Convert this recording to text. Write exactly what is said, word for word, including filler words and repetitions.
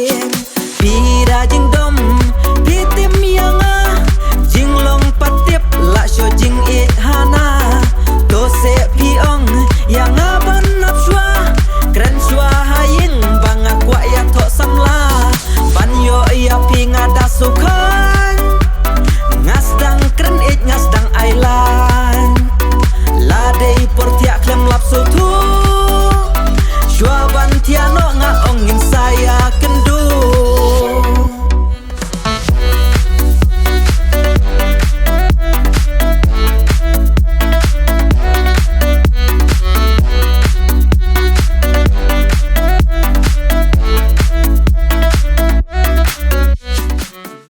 Phi da jingdom, phi tim ïa nga. Jinglong pat tip, la shu jingïeit hana. To seh phi ong ïa nga ban ap shuwa. Kren shuwa ha ïing, ba nga kwah ïathoh samla. Ban ïoh ïa phi nga da sukha.